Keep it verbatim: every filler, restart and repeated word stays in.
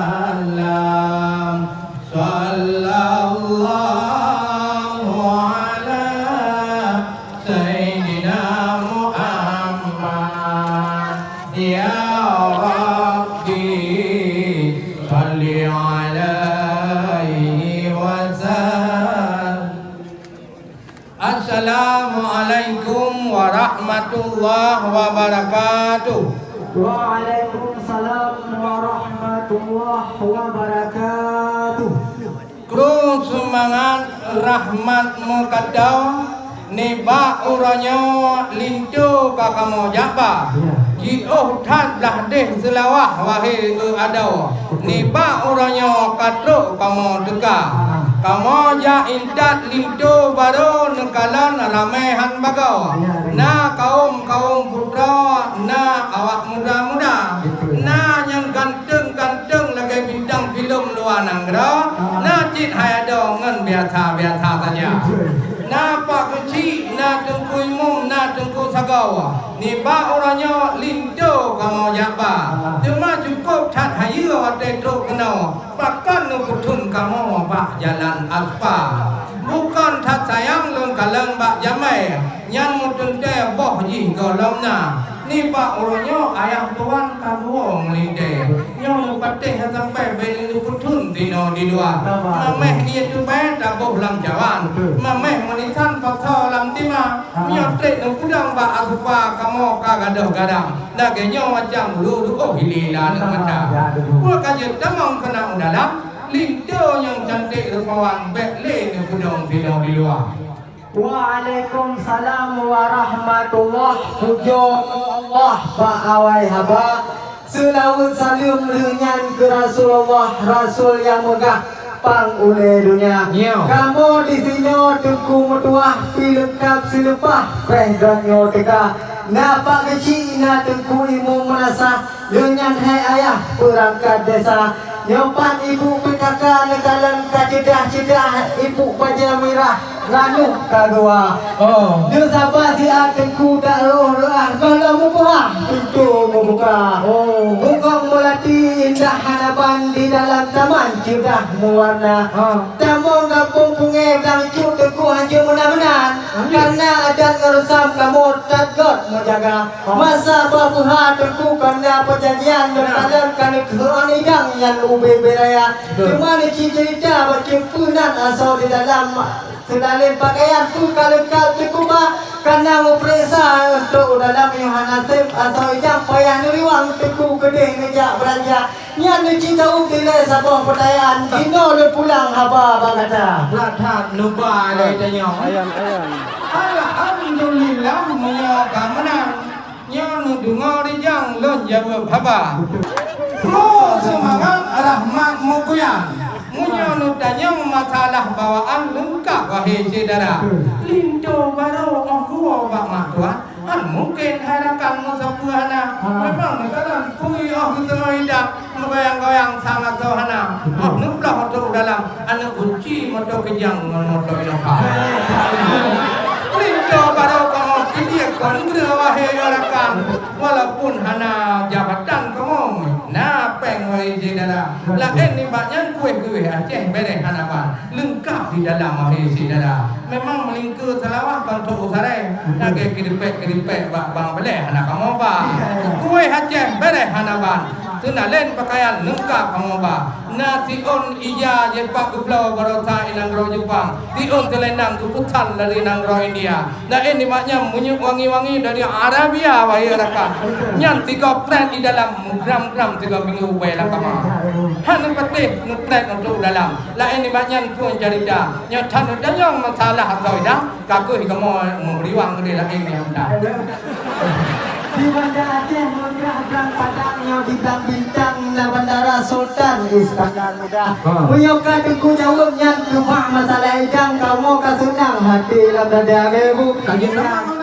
Salam. Sallallahu ala Sayyidina Muhammad. Ya Rabbi, salli alaihi wasallam. Assalamualaikum warahmatullahi wabarakatuh. Waalaikumsalam warahmatullahi wabarakatuh. Kru seumangat rahmat meukadoe, nibak uroe nyoe linto ka kamoe jak ba. Ya. Jiôh that blah deh Seulawah, wahé eu adoe. Nibak uroe nyoe ka trok kamoe teuka. Kamoe jak intat linto barô neukalon ramé han bagoe. Na kawöm-kawöm putroe, na awak muda-muda. Na nyang ganteng-ganteng lagèe bintang filem luwa nanggroe. Na cit hai adoe ngon biasa-biasa saja. Na Pak Keuchik, na Teungku Imum, na Teungku Sagoe. Nibak uroe nyoe linto kamoe jak ba. Teuma cukôp that hayeue watèe trok keunoe, pakon neupeuthôn kamoe bak jalan aspal. Bukon that sayang lôn kalon bak jamèe, nyan meuteuntèe boh jih gohlom na. Nibak uroe nyoe ayah tuan ka tuwoe meulintèe. Nyoe meupatéh sampai bèk neupeuthôn tinoe di luwa. Mamèh ié teubai taboh lam cawan. Mamèh meunisan pasoe lam tima. Meunyoe trép neupeudong bak asofa kamoe ka gadôh gadang. Lagèe nyoe macam ulu-ulu, oh, hili laneuk mata. Peue ka jeuet tamong keunan u dalam, linto nyang cantik rupawan bèk lé neupeudong tinoe di luwa. Waalaikumsalam warahmatullah. Pujoe Allah bak awai haba. Seulaweuet saleuem lheueh nyan keu Rasulullah, Rasul nyang meugah pang ulèe donya. Nyoe. Kamoe disinoe teungku meutuah, pih leungkap seuleupah preh donya teuka. Na Pak Keuchik, na Teungku Imum Meunasah, lheueh nyan hai ayah peurangkat desa. Nyoe pat ibu P K K neukalon ka ceudah-ceudah, ibu bajèe mirah. Ranuh ka geuwa. Oh. Neusaba siat teungku dak rôh reuah, gohlom meubuhah pintoe meubuka. Oh. Bungkong meulati indah hana ban di dalam taman ceudah meuwarna. Ha. Tamong gampông Pungèe blang cut teungku hanjeuet meunan-meunan. Amin. Karena adat ngon reusam kamoe that göt meujaga. Masa bah peuha teungku ka na peujanjian, meukalon ka neuteu'oh idang nyan ubé-bé raya. Betul. Teuma neuci ceurita bacut peue nan asoe di dalam seunalén pakaian, peue ka leungkap teungku ba, ka na meupareksa trok u dalam nyoe hana sép asoe idang payah neuriwang teungku keudeh neujak beulanja. Nyan neuci taub dilèe saboh peutayaan, jinoe lôn pulang haba bak gata. Brat that neuba lé tanyoe. Ayam, ayam. Alhamdulillah, meunyoe ka meunan. Nyoe neudeungoe rijang lôn jaweueb haba. Kru seumangat rahmat meukuyan. Meunyoe neutanyong masalah bawaan leungkap, wahé syedara. Linto barô 'oh geuwoe bak mak tuan. Han mungken hai rakan meusapeue hana. Memang neukalon pui 'oh geuteumé idang. Meugoyang-goyang sang asoe hana. Oh, neubloh trok u dalam, aneuk gunci moto Kijang ngon moto Innova. Linto barô kamoe keudiek kon greuh, wahé rakan. Walaupun hana jabatan kamoe, na péng, wahé syedara. Laén nibak nyan kueh-kueh Aceh bèrèh hana ban. Leungkap di dalam, wahé syedara. Memang meulingkeu Seulawah ban trok u Sarai. Lagèe keudipèk-keudipèk bak bang balèe hana kamoe ba. Kueh Aceh bèrèh hana ban. Seunalén pakaian leungkap kamoe ba. Na siôn ija jipat geubloe baroesa i nanggroe Jepang. Siôn seulendang geupesan dari nanggroe India. Laén nibak nyan minyeuk wangi-wangi dari Arabia, wahé rakan. Nyan sigoe prèt di dalam, gram-gram sigoe minggu bèe lam kama. Han neupatéh neuprèt u dalam. Laén nibak nyan phôn carita. Nyoe that neutanyong masalah asoe idang, ka keuh kamoe meuriwang keudeh laén nyan that. Di Banda Aceh, Meunrah, Blang Padang, nyoe di Blang Bintang na Bandara Sultan Iskandar Muda. Ha. Meunyoe ka Teungku jaweueb nyan keubah masalah idang, kamoe ka seunang haté lam dada, Bu. Ka jeuet teuma.